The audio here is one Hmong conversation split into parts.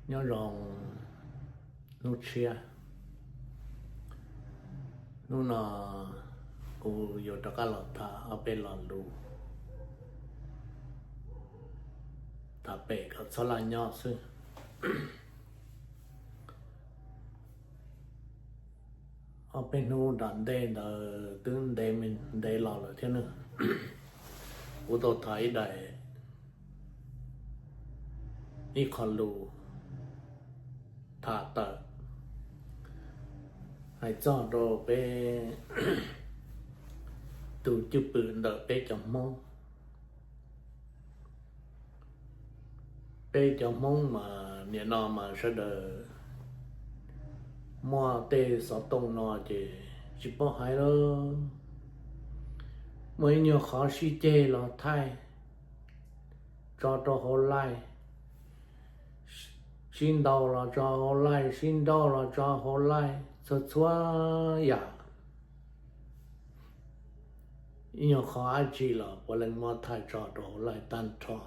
Nyob zoo hnub tshiab, hnub no kuv yuav rov qab los tham ob peb lo lus, tham pem kom txhob laj nyob xwb. Ob peb hnub nram ntej ntawd twb ntev ntev los lawm thiab na, kuv tau tham ib daim, ib qho lus tham tawm hais txog rau peb tus cwj pwm ntawm peb cov Hmoob. Peb cov Hmoob mas nim no mas sawv daws muaj tej xov tooj no ces tsis paub hais lawm. Muaj ib nyuag qhov sib ceg los thaij tso rau hauv live, sib ntaus los tso hauv live, sib nrauj los tso hauv live, txhua txhua yam. Ib nyuag qhov dab tsi los puav leej muab thaij tso rau hauv live tag nrho.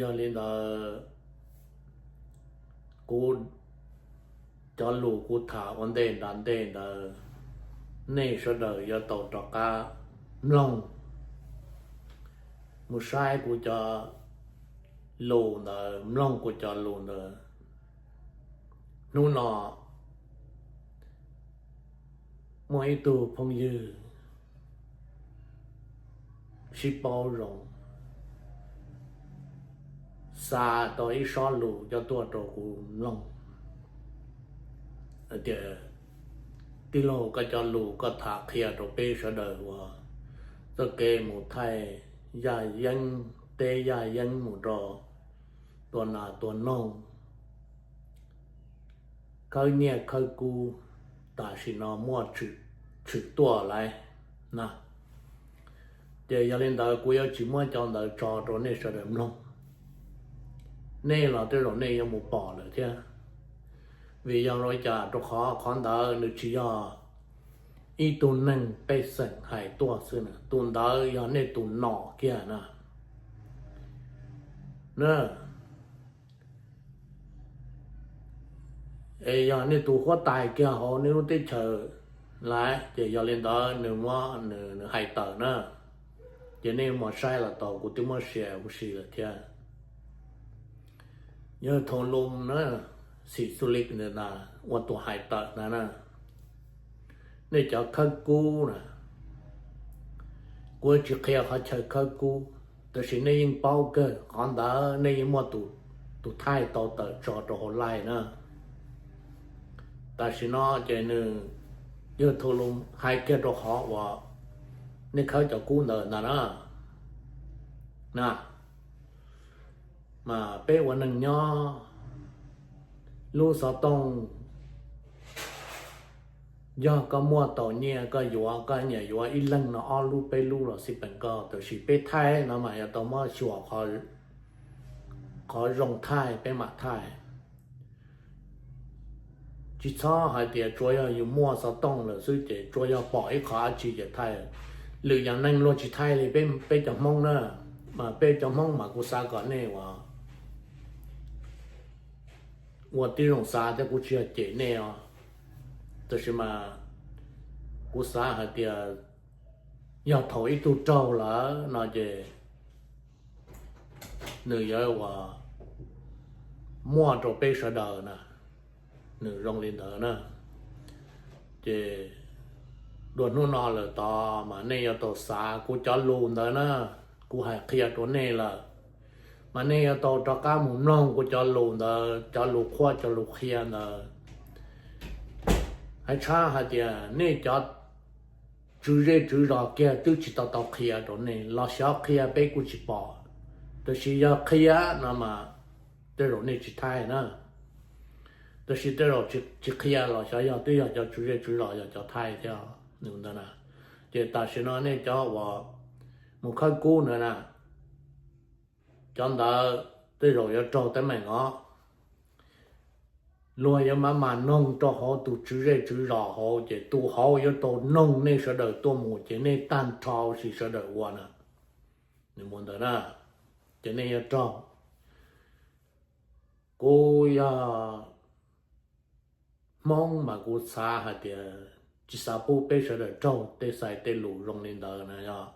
Yog li ntawd, kuv, cov lus kuv tham ua ntej nram ntej ntawd, nej sawv daws yuav tau rov qab mloog, mus saib kuv cov lus ntawd, mloog kuv cov lus ntawd. Hnub no muaj ib tug phooj ywg sib paub zoo xa tau ib sob lus coj tuaj rau kuv mloog tias, tij laug, koj cov lus koj tham qhia rau peb sawv daws uas txoj kev mus thaij yaj yeeb, teb yaj yeeb mus rau tua nas tua noog, khawb nyiaj khawb kub, tam sim no muaj tshwm tuaj lawm na. Ces yog li ntawd kuv yuav tsis muab cov ntawd tso rau nej sawv daws mloog. Nej los tej zaum nej yuav mus pom lawm thiab, vim yog li cas? Rau qhov qhov ntawd nws tsis yog ib tug neeg pej xeem hais tuaj xwb na, tus ntawd yog nej tus nom kiag na. Es yog nej tus huab tais kiag hauv nej lub teb chaws lawm, ces yog li ntawd nws muab nws hais tawm na, ces nej mus saib los tau, kuv twb muab share huv si lawm thiab. Yawg Thoo Loo na, Xim Xu Li ntawd ua tus hais tawm ntawd na. Nej cov khawb kub na, kuv tsis qhia qhov chaw khawb kub, tab sis nej yeej paub kawg, qhov ntawd nej yeej muaj tus thaij tau tawm tso rau hauv live na. Tam sim no ces nws, yawg Thoo Loo hais kiag rau qhov uas nej khawb cov kub ntawd ntag na. Na, mas peb ua neeg nyob, lub xov tooj, yog koj muaj tau nyiaj koj yuav, koj nyiam yuav ib leeg no ob lub peb lub los xij peem koj, tab sis peb thaij no mas yuav tau muab xyuas qhov zoo thaij peb mam thaij. Tsis txhob hais tias tsuas yog yus muaj xov tooj lawm xwb ces tsuas yog pom ib qho dab tsi ces thaij. Lwm yam neeg luag tsis thaij li, peb cov Hmoob na, mas peb cov Hmoob mas kuv xav kom nej ua, ua tib zoo xav thiab, kuv tsis yog cem nej os, tab sis mas kuv xav hais tias yog thaum ib tug raug lawm no ces nws yuav ua muaj rau peb sawv daws na, nws zoo li ntawd na. Ces dua hnub no lawm tod mas nej yuav tau xav kuv cov lus ntawd na, kuv hais qhia rau nej lawm, mas nej yuav tau rov qab mus mloog kuv cov lus ntawd, cov lus qhuab cov lus qhia ntawd. Hais tshab hais tias nej cov tswv zej tswv zos kiag twb tsis tau tau qhia rau nej los xyov qhia peb kuj tsis pom, tab sis yog qhia no mas tej zaum nej tsis thaij na, tab sis tej zaum tsis qhia los xyov yog twb yog cov tswv zej tswv zos yog cov thaij thiab ntawd na. Ces tam sim no nej cov uas mus khawb kub ntawd na, cov ntawd tej zaum yuav raug teeb meem os. Luag yuav mam mam noog rau hauv tus tswv zej tswv zos hauv, ces tus hauv yuav tau noog nej sawv daws tuaj mus, ces nej tag nrho ua si sawv daws ua na. Nws mus ntawd na. ces nej yuav raug. Kuv yog Hmoob mas kuv xav hais tias tsis xav pub peb sawv daws raug tej xaiv tej lus zoo li ntawd na yog.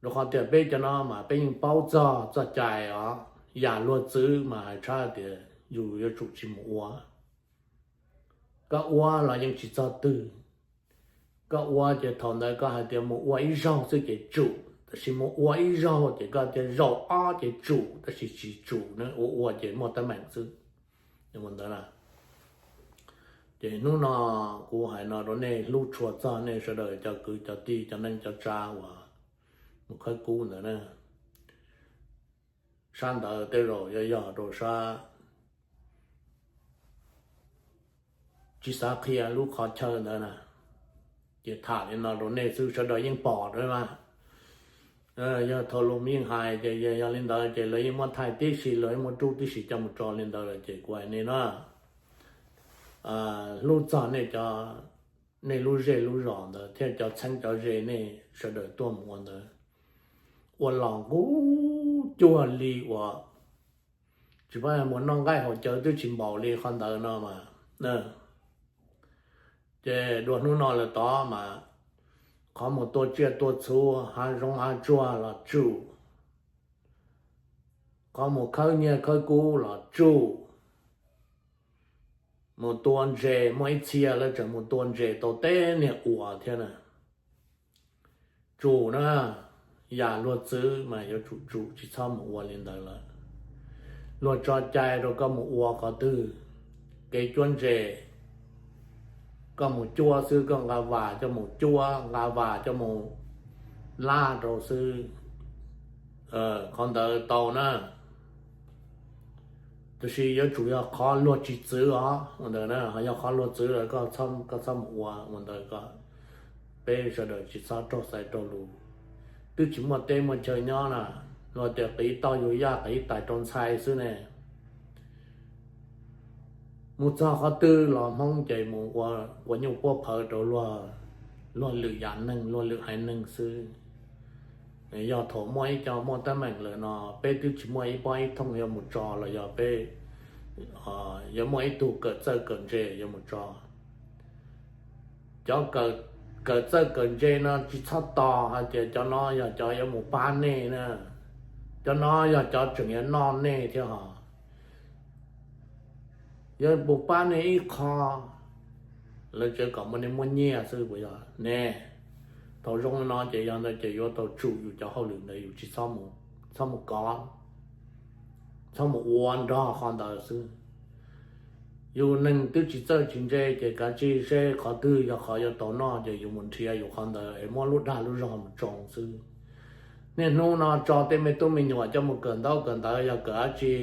Rau qhov tias peb cov no mas peb yeej paub txog txoj cai os, yam luag txwv mas hais tshab tias yus yuav tsum tsis mus ua. Koj ua los yeej tsis txog twg. Koj ua ces thaum ntawd koj hais tias mus ua ib zaug xwb ces tsum, tab sis mus ua ib zaug ces koj tias zaum ob ces tsum, tab sis tsis tsum na, ua ua ces muaj teeb meem xwb. Ua ntawd na, ces hnub no kuv hais no rau nej hlub tshua txog nej sawv daws cov kwv cov tij cov neej cov tsav uas mus khawb kub ntawd na. Sab ntawd tej zaum yog yog rau sab tsis xav qhia lub qhov chaw ntawd na, ces tham li no rau nej xwb sawv daws yeej pom na mas. Yog thaum lus yeej hais ces yog li ntawd ces lawv yeej muab thaij tib si, lawv yeej muab rub tib si coj mus tso li ntawd lawm ces kuv hais nej no, hlub txog nej cov, nej lub zej lub zos ntawd thiab cov txheeb cov ze nej sawv daws tuaj mus ua ntawd, ua los kuj cuag li uas tsis paub mus noj nqaij haus cawv twb tsis npaum li qhov ntawd no mas. Ces dua hnub no lawm tod mas qhov mus tua tsiaj tua txhu, hav zoov hav tsuag los tsum, qhov mus khawb nyiaj khawb kub los tsum, mus tua ntses, muaj ib txhia lawv tseem mus tua ntses tau teb niag uas thiab na. Tsum na, yam luag txwv mas yuav tsum tsum, tsis txhob mus ua li ntawd lawm. Luag tso cai rau koj mus ua qhov twg, kev cuab ntses, koj mus cuab xwb, koj nqa vas coj mus cuab, nqa vas coj mus lab rau xwb, qhov ntawd tau na. Tab sis yuav tsum yog qhov luag tsis txwv os, ua ntawd na, ho yog qhov luag txwv lawm koj txhob mus ua, ua ntawd kom peb sawv daws tsis txhob raug xaiv raug lus. Twb tsis muaj teb muaj chaw nyob na, luag tias qiv tauj yug yaj qiv tais rau ntxhais xwb ne. Mus txog qhov twg los Hmoob ces mus ua nyuj puab phawv rau luag lwm yam neeg, luag lwm haiv neeg xwb. Yog thaum muaj ib co muaj teeb meem lawm no peb twb tsis muaj ib pob ib thooj yuav mus tso los yog peb yuav muaj ib tug kawm txawj kawm ntse yuav mus tso. Cov kawm txawj kawm ntse no tsis txhob tos hais tias cov no yog cov yuav mus pab nej na, cov no yog cov tseem yuav noj nej thiab hos. Yuav mus pab nej ib qho, lawv tseem kom muaj nej muaj nyiaj xwb puas yog ne? Thaum zoo li no ces yog ntawd ces yuav tau tsum yus cov hauj lwm ntawd, yus tsis txhob mus kov, txhob mus ua nrog qhov ntawd xwb. Yus neeg twb tsis txawj tsis ntse ces kav tsij seb qhov twg yog qhov yuav tau noj ces yus mus nrhiav yus qhov ntawd es muab lub dag lub zog mus tsoo xwb. Niaj hnub no tso tej me tub me nyuam coj mus kawm ntaub kawm ntawv yog kawm dab tsi?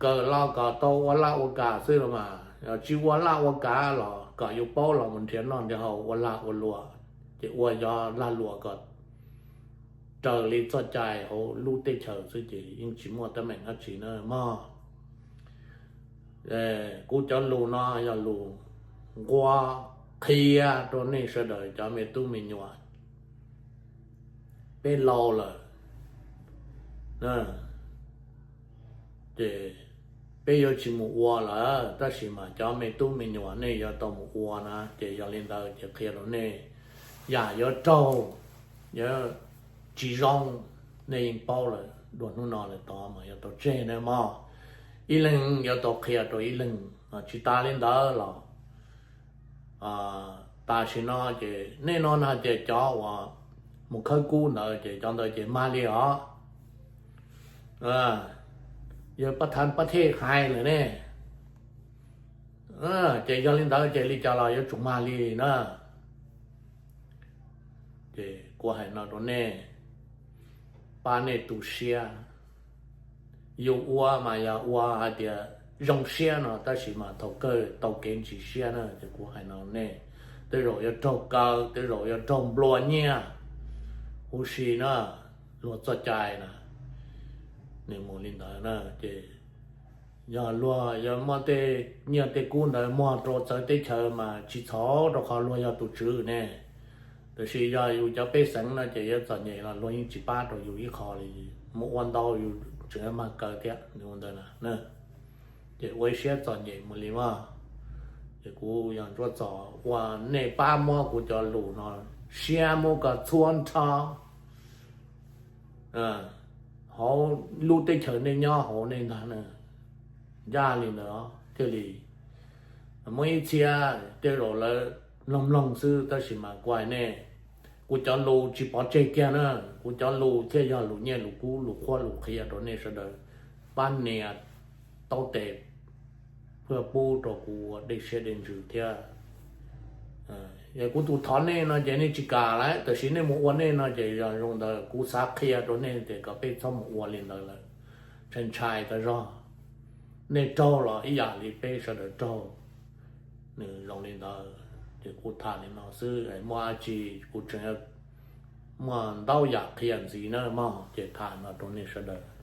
Kawm los kom tau ua laj ua kam xwb los mas, tsis ua laj ua kam los kom yus paub los mus nrhiav noj nrhiav haus ua lag ua luam, ces ua cov lag luam kom raws li txoj cai hauv lub teb chaws xwb ces yeej tsis muaj teeb meem dab tsi na mog. Kuv cov lus no yog lus nquag qhia rau nej sawv daws cov me tub me nyuam. Peb laus lawm ces peb yuav tsis mus ua lawm, tab sis mas cov me tub me nyuam nej yuav tau mus ua na. Ces yog li ntawd ces qhia rau nej, yam yuav raug, yuav tsis zoo, nej yeej paub lawm, dua hnub no lawm tod mas yuav tau tseg na mog. Ib leeg yuav tau qhia rau ib leeg. Tsis tas li ntawd los tam sim no ces nej no na tias cov uas mus khawb kub ntawd ces cov ntawd ces mag li os. Yawg pab thav pab thej hais lawm ne. Ces yog li ntawd ces li cas los yuav tsum mag li na. Ces kuv hais no rau nej, pab nej tu siab. Yus ua mas yog ua hais tias zoo siab no, tab sis mas thaum kawg tau kev ntsis siab na. Ces kuv hais no nej, tej zaum yuav raug kaw, tej zaum yuav raug nplua nyiaj huv si na, luag txoj cai na. Nws mus li ntawd na ces yog luag yuav muab tej nyiaj tej kub ntawd muag rau txawv teb chaws mas tsis txhaum, rau qhov luag yog tus tswv ne. Tab sis yog yus cov pej xeem no ces yuav txom nyem los luag yeej tsis pab rau yus ib qho li, mus ua ntau yus tseem mag kaw thiab ua ntawd na. Ces ua ib siab txom nyem mus li mas. Ces kuv yog Ntsuab Txos ua nej pab muab kuv cov lus no share mus kom txhua nrho hauv lub teb chaws nej nyob hauv nej ntag na. Ncaj li ntawd thiaj li muaj ib txhia tej zaum lawv mloog mloog xwb, tab sis mas kuv hais nej, kuv cov lus tsis pov tseg kiag na. Kuv cov lus thiaj yog lus nyiaj lus kub, lus qhuab lus qhia rau nej sawv daws pab nias taub tes thiab pub rau kuv ua dej siab dej ntsws thiab. Yog kuv tus thov nej no ces nej tsis kam lawm, tab sis nej mus ua nej no ces yog zoo ntawd kuv xav qhia rau nej tias kom peb txhob mus ua li ntawd lawm. Ntshai ntshai tas zog, nej raug los ib yam li peb sawv daws raug. Nws zoo li ntawd ces kuv tham li no xwb, muaj dab tsi kuv tseem muaj ntau yam qhia ntxiv na mog, ces tham no rau nej sawv daws.